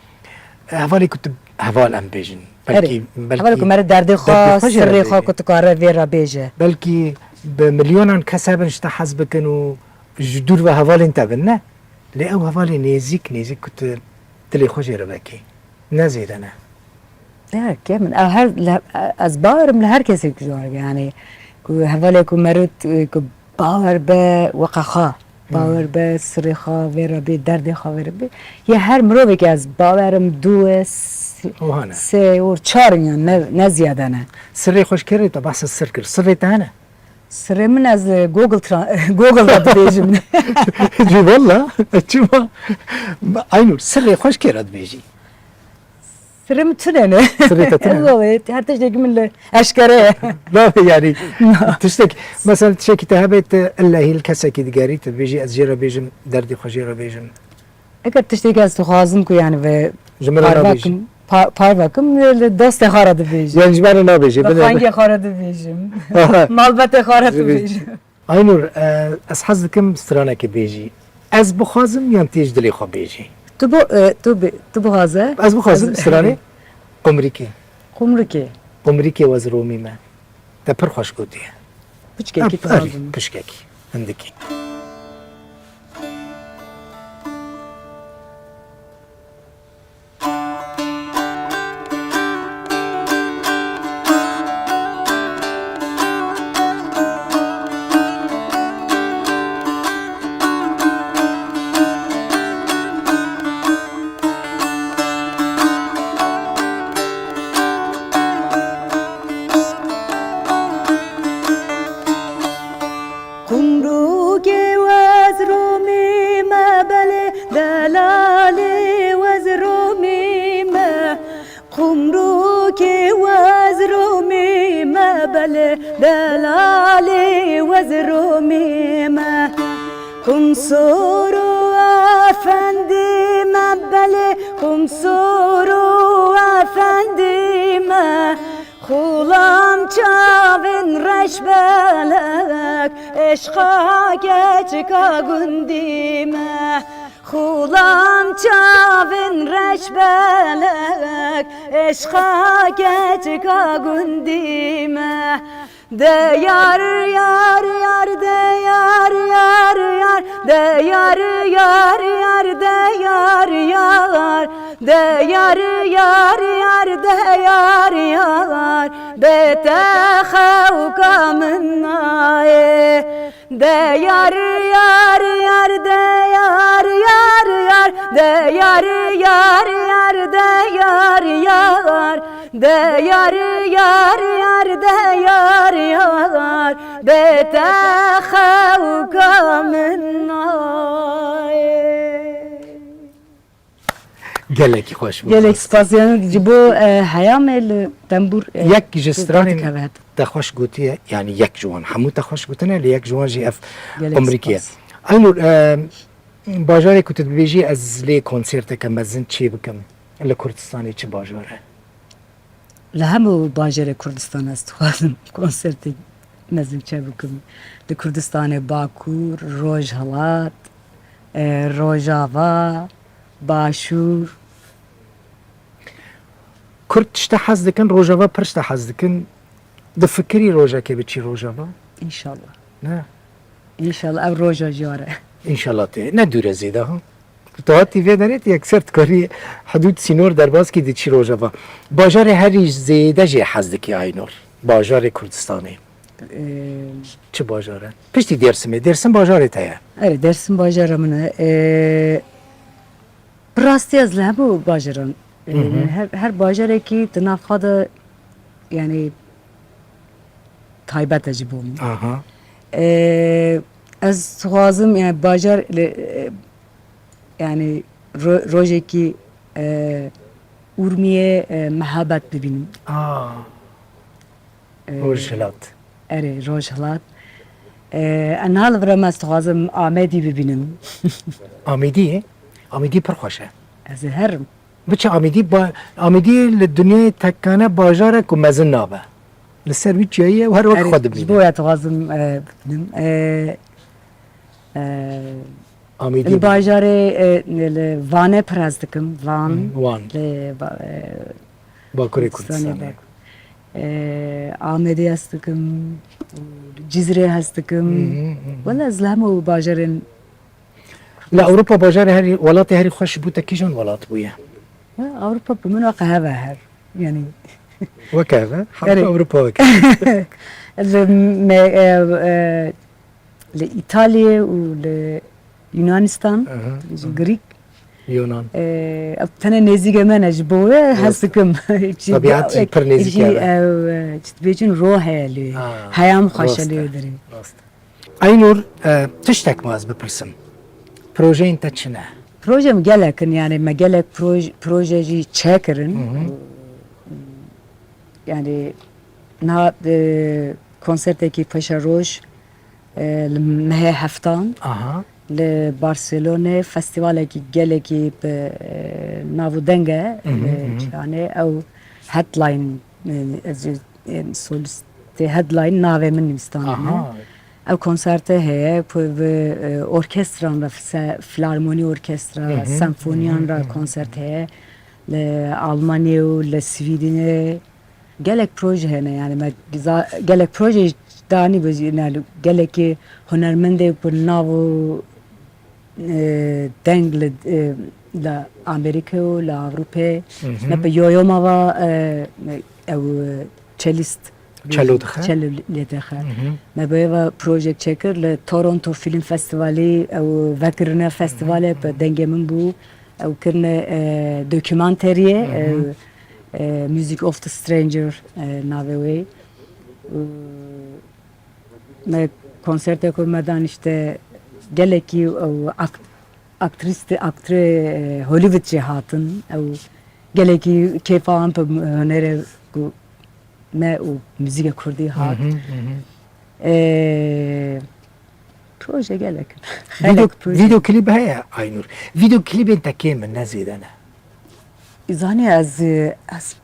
hevalê ku tu heval em bêjin. Belkî, Erê. belkî Hevalê ku mere derdê xwe, derdê xwe jê re sirrê xwe bêjî. ku tu kare vê re bêje. Belkî bi milyonan kes hebin ji te hez bikin û ji dûr ve hevalên te bin, ne? Lê ew hevalê nêzîk, nêzîk ku tu dilê xwe jê re vekî, ne zêde ne. Ya, kêm in. Ew her, li, ez bawerim li her kesê ku zor, yani, ku hevalê ku meriv, ku bawer be weqa xwe, Hmm. bawer be sirê xwe vê re bê, derdê xwe vê re bê. Ya her mirovekî ez bawerim du, s-, Oha ne. sê û çar in, yani, ne, ne ziyade ne. Sirê xwe ji kê re te behsa sir kir? Sirê te hene? Sirê min ez, e, Google Tra-, Google de dibêjim. Cî valla, çima? Aynur, sirê xwe ji kê re dibêjî? Sirê min tune ne. Sirê te tune ne? Wallahî, her tiştekî min li eşkere ye. Navê yani, tiştek, mesela tiştekî te hebe, te illehî li kesekî digerî, tu dibêjî, "Ez jê re bêjim, derdê xwe jê re bêjim." Eger tiştekî ez dixwazim ku yani ve Ji min re parve nabêjî. kim, pa-, parve kim, li dostê xwe re dibêjim. Yani ji me re nabêjî, Bi bine, xwengê xwe re dibêjim. Aha. Malbetê xwe re Dibêjî. dibêjim. Aynur, e, ez hez dikim stranekê bêjî. Ez bixwazim yan tê ji dilê xwe bêjî? Tu bo-, e, tu bi-, tu bixwaze. Ez bixwazim Ez stranê Qumrikê. Qumrikê. Qumrikê wez romî me. Te pir xweş gotiye. Piçkekî Ef-, erî, dixwazim. Piçkekî. Hindikî. Qumrûkê wez rûmî me belê, delalê wez rûmî me. Qumrûkê wez rûmî me belê, delalê wez rûmî me. Qumsor û efendî me belê, qumsor û efendî me. Xulam çavên reşbelek, eşqa keçika gundî me. Xulam çavên reşbelek, eşqa keçika gundî me. De yar, yar, yar, de yar, yar, yar, de yar, yar, yar, de yar, yar, de yar, yar, yar, de yar, yar, bê te xewka min nayê. De yar, yar, yar, de yar, yar, yar, de yar, yar, yar, de yar, yar, de yar, yar, yar, de yar, yar, bê te xewka min nayê. Gelekî xweş bû. Gelek spas, yani ji bo e, heyamê li tembûr e, Yek ji stranên dikeve het. Te xweş gotiye, yani yek ji wan. Hemû te xweş gotine, lê yek ji wan jî ev Gelek Umrîkiye. spas. Aynur, e, bajarê ku tu dibêjî ez lê konserteke mezin çê bikim, li Kurdistanê çi bajar e? Li hemû bajarê Kurdistan ez dixwazim konsertê mezin çê bikim. Li Kurdistanê Bakur, Rojhilat, e, Rojava, Başûr. Kurd tişte hez dikin, Rojava pir tişte hez dikin. Difikirî rojekê biçî Rojava? Înşallah. Ne? Înşallah ev roja jî were. Înşallah tê. Ne dûr e zêde ha. Tu hatî vê derê tu yekser dikarî hidûd sînor derbas kî diçî Rojava. Bajarê herî zêde jê hez dikî Aynur? Bajarê Kurdistanê. Ee, Çi bajar e? Piştî Dêrsimê. Dêrsim bajarê te ye. Erê, Dersim bajara min e. Ee, bi rastî ez li hemû bajaran, ee, her, her bajarekî di nav xwe de, yani, taybet e ji bo min. Aha. Ee, ez dixwazim, yani, bajar li, ee, yani, ro- rojekî, ee, Urmiyê, ee, mehabet bibînim. Aa. Ee, Rojhilat. Erê, Rojhilat. Ee, ez niha li vir me ez dixwazim Amedî bibînim. Amedî? Amedî pir xweş e. Ez ê herim. Biçe Amedî, ba- Amedî li dinyayê tekane bajar e ku mezin nabe. Li ser wî çiyayî ye û her wek Erê, xwe ji dibîne. bo ya dixwazim e, bibînim. Ee, ee, Amedî. Li bajarê e, li Vanê pir hez dikim. Van. Wan. Li ba- e, Bakurê Kurdistanê Kurdistanê. Bakur. Ee, Amedê hez dikim. Cizrê hez dikim. Wela ez li hemû bajarên Li Ewropa bajarê herî, welatê herî xweş bû te kîjan welat bûye? Ya, Ewropa bi min weke hev e her. Yani Weke hev e? Her Erê. Ewropa weke. Li me, e, e, li Îtalya û li Yunanistan, Aha, ji Grîk, Yunan. e, ev tene nêzîkê me ne ji bo we hez dikim. Tabiat jî pir nêzîk e. Ew, e, çi dibêjin roh heye lê. Ha, Heyam xweş e rast e. lê dirê. Rast. Aynur, e, tiştek ma ez bipirsim. Projeyên te çi ne? Projem gelek in, yani me gelek proj, proje jî çekirin. Yani niha, e, konsertekî paşeroj, e, li mehê heftan Aha. li Barcelonê festîvalekî gelekî bi, e, nav û deng e. E, yani ew headline, e, ez, e, solistê headline navê min nivîstan hene. Aha. Ev konserte heye, ku bi, e, orkestran re, se- filarmonî orkestra, senfoniyan re konsert heye. Li Almanyê û li Swîdinê gelek proje hene, yani me za- gelek proje danî bi, yani gelekî hunermendê ku nav û, e, deng li, e, li Amerîka û li Ewropê. Me bi yoyoma va, e, ew, e, cellist Çelo dixe. Çelo lê dixe. Me bi eva projek çekir li Toronto Film Festivalî, ew vekirine festivale bi dengê min bû. Ew kirine, e, dokumenteriyê, e, e, Music of the Stranger, e, navê wê. E, me konserteko me dan işte gelekî ew ak- aktrîstê, aktrê, e, Hollywood jê hatin. Ew gelekî kêfa an bi hunerê ku me û muzîka kurdî hat. E, proje gelek. Video, Gelek proje. Video klîb heye Aynur. Video klîbên te kêm in, ne zêde ne. Zanî ez, ez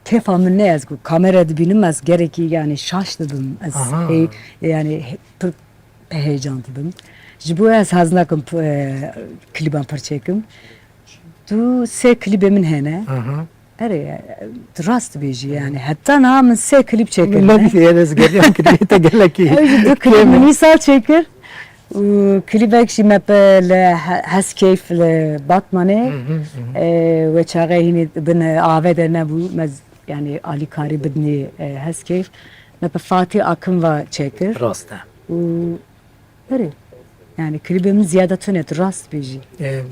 kêfa min ne, ez ku kamera dibînim ez gerekî yani şaş dibim. Ez Aha. hey, yani he- pir heyecan dibim. Ji bo ez hez nakim, e, klîban pir çêkim. Tu sê klîbê min hene. Aha. Erê, tu rast dibêjî yani. Heta niha min sê klîb çêkirine. Ne dîtiye ez geriya klîbê te gelekî. Ew jî du klîb min îsal çêkir. Û klîbek jî me pe li He- Heskeyf li Batmanê. E, wê çaxê hînî bin avê de nebû. Me z- yani alîkarî bidinî, e, Heskeyf. Me pe Fatî Akin va çêkir. Rast e. Û herê. Yani klîbê min ziyade tune, tu rast bêjî. E,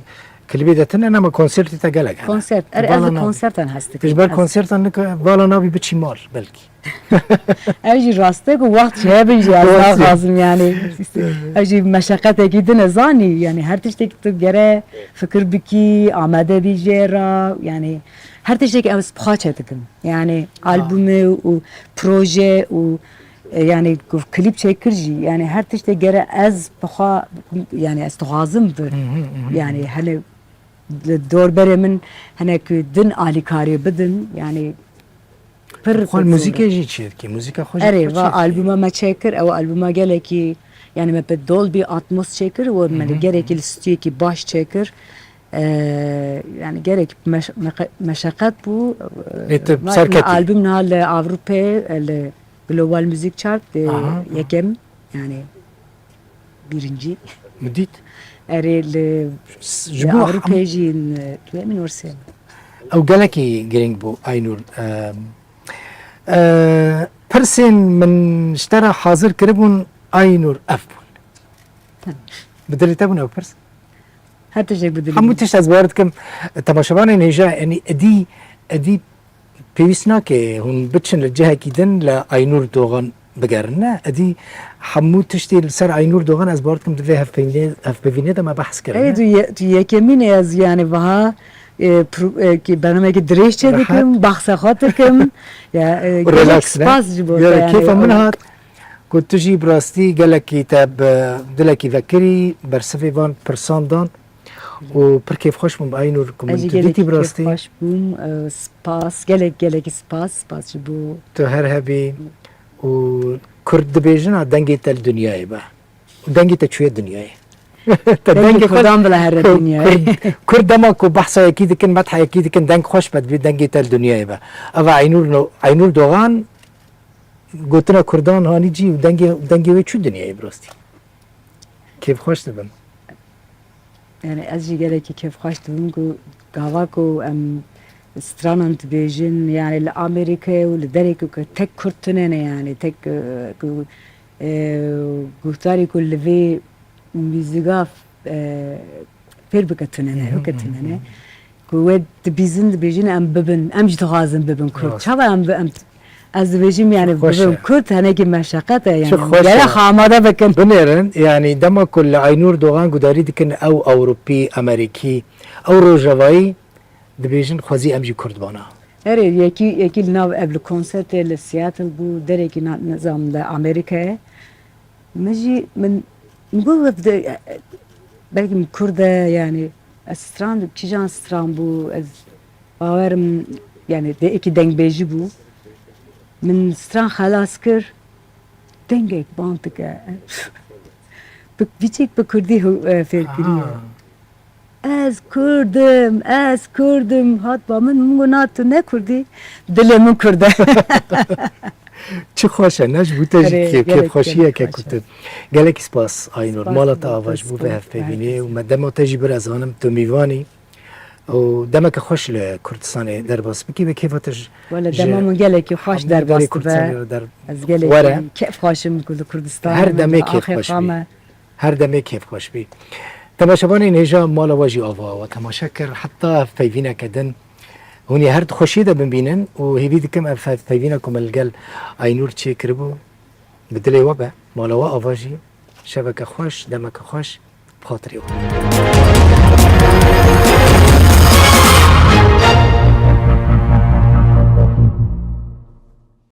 klîbê de tune, ama konsertê te gelek hene. Konsert, er, ez Vala li nabî. Konsertan hez dikim. Ji ber konsertan nika vala nabî biçî mal belkî. Ev jî rast e ku wext ji hebin jî ez naxwazim yani. Ev jî meşeqetekî din e, zanî yani, her tiştekî tu gere fikir bikî, amade bî jê re yani, her tiştekî ew ez bi xwe çêdikim. Yani albûmê û proje û, e, yani ku klîp çêkir jî, yani her tiştê gere ez bi xwe, yani ez dixwazim bi, yani hene li dorberê min hinek din alîkarî bidin, yani pir. Xwe muzîkê jî çêdikî, muzîka xwe jî. Erê, va albûma me çêkir, ew albûma gelekî, yani me bi Dolby Atmos çêkir û me li gelekî li stûyekî baş çêkir. Ee, yani gerek meş- meqe- meşeqet bû. Lê tu serketî. Albûm niha li Avrupê, li Global Music Chart, e, yekem, yani birinci. Min dît. Erê li, ji li bo Avrupê jî, e, tu emin orse. Ew gelekî girîng bû, Aynur. Em, e, pirsên min ji te re hazir kiribûn, Aynur, ev bûn. Bi dilê te bûn ew pirs? Her tiştek bi dilê. Hemû tişt ez bawer dikim, temaşevanên hêja, yanî edî, edî pêwîst nake hûn biçin li cihekî din li Aynûr Dogan bigerin. Ne, edî hemû tiştê li ser Aynûr Dogan ez bawer dikim di vê hevpeyvînê, hevpeyvînê de me behs kirin. Erê, tu ye-, tu yekemîn e ez yani wiha, e, pro-, e, ki bernameyekî dirêj çê dikim, behsa xwe dikim. Ya, e, gelek spas ji bo te yani. Kêfa min hat. Ku tu jî bi rastî gelekî te bi dilekî vekirî, bersivê van pirsan dan û pir kêfxweş bûm, Aynûr, ku min tu dîtî bi rastî. Ez jî gelekî kêfxweş bûm, e, spas, gelek, gelekî spas, spas ji bo. Tu her hebî û Kurd dibêjin a dengê te li dinyayê be. Û dengê te çûye dinyayê. Te dengê Kurdan bila here dinyayê. Kurd, Kurd dema ku behsa yekî dikin, metha yekî dikin, deng xweş be, dibê dengê te li dinyayê be. Eva Aynûr no-, Aynûr Dogan, Gotina Kurdan hanî cî û dengê, dengê wê çû dinyayê bi rastî. Kêfxweş dibim. Yani ez jî gelekî kêfxweş dibim ku gava ku em stranan dibêjin, yani li Amerîkayê û li derê ku tek Kurd tune ne yani, tek, e, ku, e, guhdarî ku li vê muzîka, e, fêr bike tune ne, bike tune ne. Ku wê dibîzin, dibêjin em bibin, em jî dixwazin bibin Kurd. Çawa em bi-, em, ez dibêjim yani bibin Kurd, henekî meşeqet e yani. Gerek amade bikin. Binêrin, yani dema ku li Aynûr Dogan gudarî dikin ew Ewropî, Amerîkî, ew Rojavayî, dibêjin xwezî em jî Kurd bana. Erê, yekî, yekî li nav ev li konsertê li Seattle bû, derekî na-, nizam li Amerîkayê. Min jî, min, min got, "Ev de, belkî min Kurd e, yani, ez stran, kîjan stran bû, ez bawerim, yani, de êkî dengbêjî bû." Min stran xelas kir, dengek bang dike. Bi, vîçek bi Kurdî hu-, e, fêr kiriye. Aha. Ez Kurd im, ez Kurd im. Hat ba min, min got, "Na, tu ne Kurd î, dilê min Kurd e." Çi xweş e, ne ji bo te jî kêfxweşiyeke ku tu. Gelekî spas, Aynur. Mala te ava ji bo vê hevpeyvînê û me dema te jî bir, ez zanim tu mîvan î. Û demeke xweş li Kurdistanê derbas bikî, wê kêfa te ji. Wele dema min gelekî xweş derbas dibe. Ez gelekî kêfxweş im ku li Kurdistanê. Her demê kêfxweş bî. Her demê kêfxweş bî. Temaşevanên hêja, mala we jî ava we temaşe kir. Heta peyvîneke din hûn ê her di xweşiyê de bimînin û hêvî dikim ev peyvîna ku me li gel Aynûr çêkiribû bi dilê we be. Mala we ava jî. Şeveke xweş, demeke xweş, bi xatirê we.